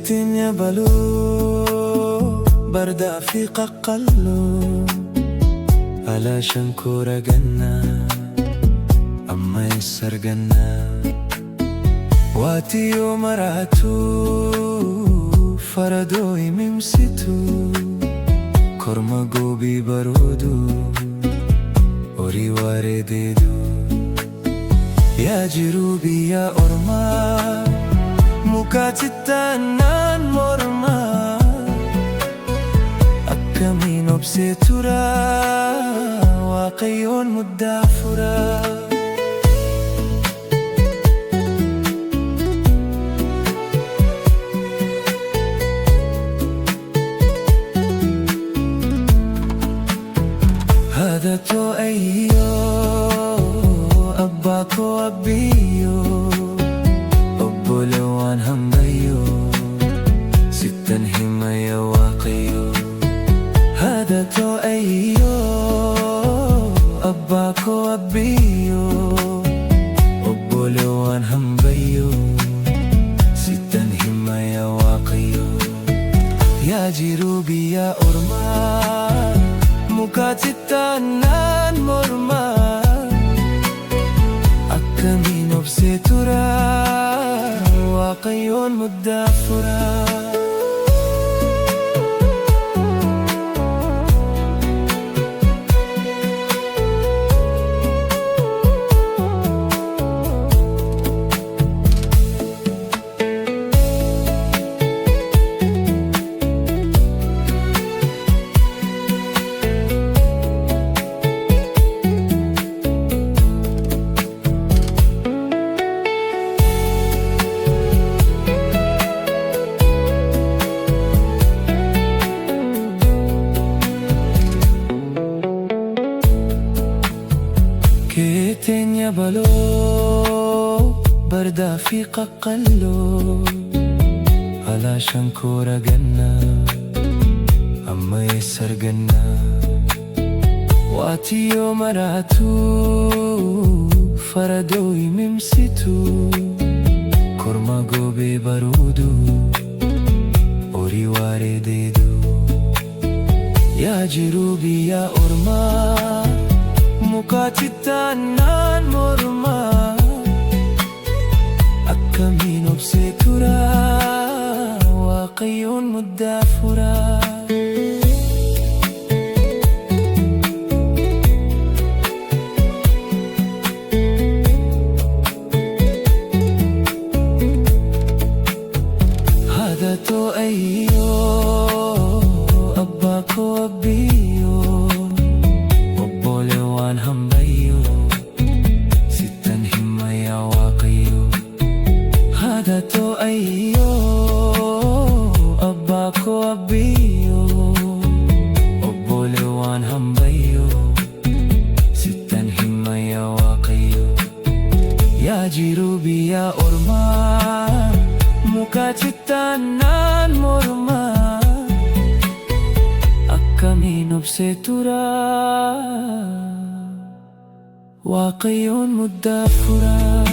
Keetinya baloo bardaa fi qaqqalloo ala shankoora gannaa amma eessa argannaa? Waatiyyoo maraatu faradoo himimsitu korma goobii baroodu horii waaree deedu. Yaa jiruu biyya ormaa muka cittaannaan mormaa akkamiin obsee tura Waaqayyoon muddaa furaa. Haadha too ayyoo, abbaa koo abbiyyoo, obboleewwan hambayyoo, sittan hima yaa Waaqayyoo. Haadha too ayyoo, abbaa koo abbiyyoo, obboleewwan hambayyoo, sittan hima yaa Waaqayyoo. Yaa jiruu biyya ormaa muka cittaannaan mormaa akkamiin obsee tura Waaqayyoon muddaa furaa. Keetinya baloo bardaa fi qaqqalloo ala shankoora gannaa amma eessa argannaa? Waatiyyoo maraatu faradoo himimsitu korma goobee baroodu horii waaree deedu. Yaa jiruu biyya ormaa muka cittaannaan mormaa akkamiin obsee tura Waaqayyoon muddaa furaa. Haadha too ayyoo, abbaa koo abbiyyoo, obboleewwan hambayyoo, sittan hima yaa Waaqayyoo. Haadha too ayyoo, abbaa koo abbiyyoo, obboleewwan hambayyoo, sittan hima yaa Waaqayyoo. Yaa jiruu biyya ormaa muka cittaannaan mormaa akkamiin obsee tura Waaqayyoon muddaa furaa.